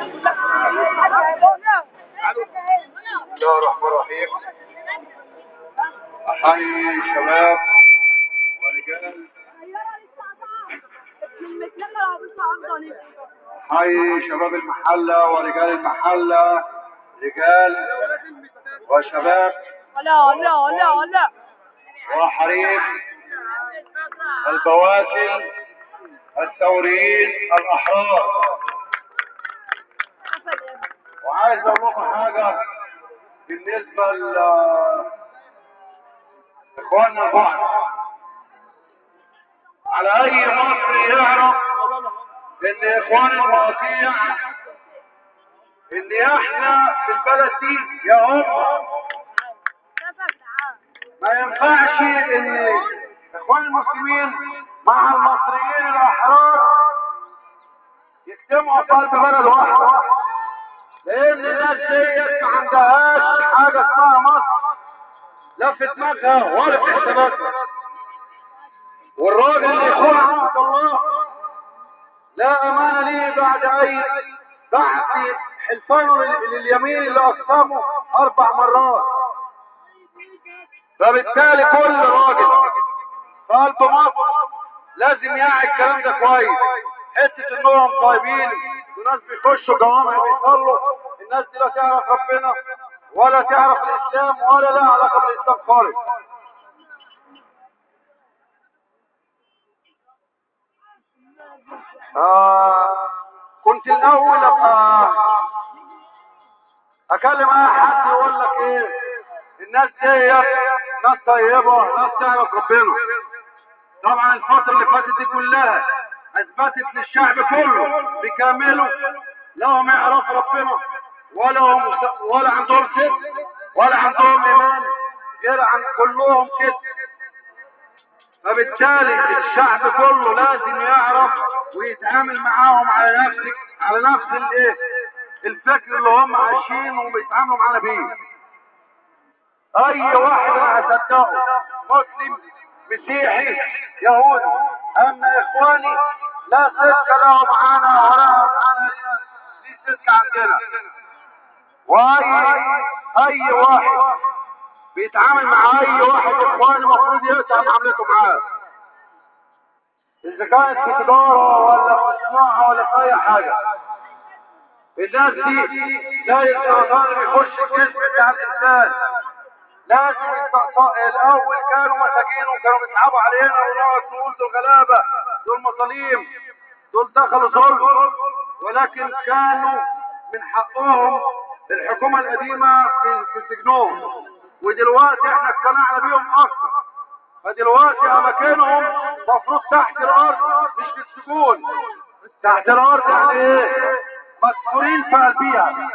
بسم الله الرحمن الرحيم. أحيي شباب ورجال، أحيي شباب المحلة ورجال المحلة، رجال وشباب لا لا لا لا وحريم البواسل الثوريين الأحرار. وعايز أقول لكم حاجة بالنسبة لإخواننا البعض، على أي مصري يعرف إن إخوان المقاطيع إن إحنا في البلد دي يا هم ما ينفعش إن إخوان المسلمين مع المصريين الأحرار يجتمعوا في قلب بلد واحدة، لأن الناس ديت ما عندهاش حاجة اسمها مصر، لا في دماغها ولا في حساباتها. والراجل اللي يخون عهد الله لا أمانة ليه بعد أي بعد حلفانه لليمين اللي أقسمه 4 مرات. فبالتالي كل راجل في قلب مصر لازم يعي الكلام ده كويس. حتة انهم طيبين وناس بيخشوا جوامع بيصلوا، الناس دي لا تعرف ربنا ولا تعرف الاسلام ولا لها علاقة بالاسلام خالص. كنت الاول ابقى اكلم اي حد يقول لك ايه الناس دي ناس طيبة، ناس تعرف ربنا. طبعا الفترة اللي فاتت دي كلها اثبتت للشعب كله بكامله لا هم يعرفوا ربنا ولا هم ولا عندهم صدق ولا عندهم ايمان، غير عن كلهم كده. فبالتالي الشعب كله لازم يعرف ويتعامل معاهم على نفس الايه الفكر اللي هم عايشين وبيتعاملوا معانا بيه. اي واحد انا هصدقه، مسلم مسيحي يهودي، اما اخواني لا صدق له معانا ولا معانا ليه صدق عندنا. واي اي واحد بيتعامل مع اي واحد اخواني المفروض يقطع معاملته معاه، اذا كانت في تجارة ولا في صناعة ولا في اي حاجة. الناس دي زي السرطان اللي بيخش الجسم بتاع الانسان، لازم الاول كانوا مساكين وكانوا بيصعبوا علينا ونقعد نقول دول غلابة دول مظالم دول دخلوا ظلم، ولكن كانوا من حقهم الحكومة القديمة في سجنهم، ودلوقتي احنا اقتنعنا بيهم اكتر. فدلوقتي اماكنهم مفروض تحت الارض مش في السجون. تحت الارض يعني ايه؟ مدفونين في قلبيها.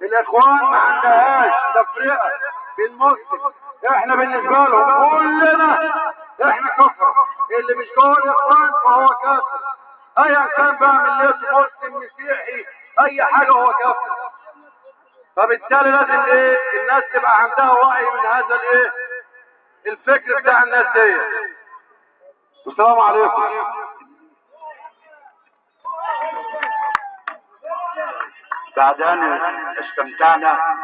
الاخوان ما عندهاش تفرقه بين مسلم، احنا بالنسبة لهم كلنا احنا كفر، اللي مش جوه الاخوان فهو كافر، ايا كان بقى ملته مسلم مسيحي اي حاجة هو كافر. فبالتالي لازم ايه الناس تبقى عندها وعي من هذا الايه الفكر بتاع الناس دي. والسلام عليكم. بعد أن استمتعنا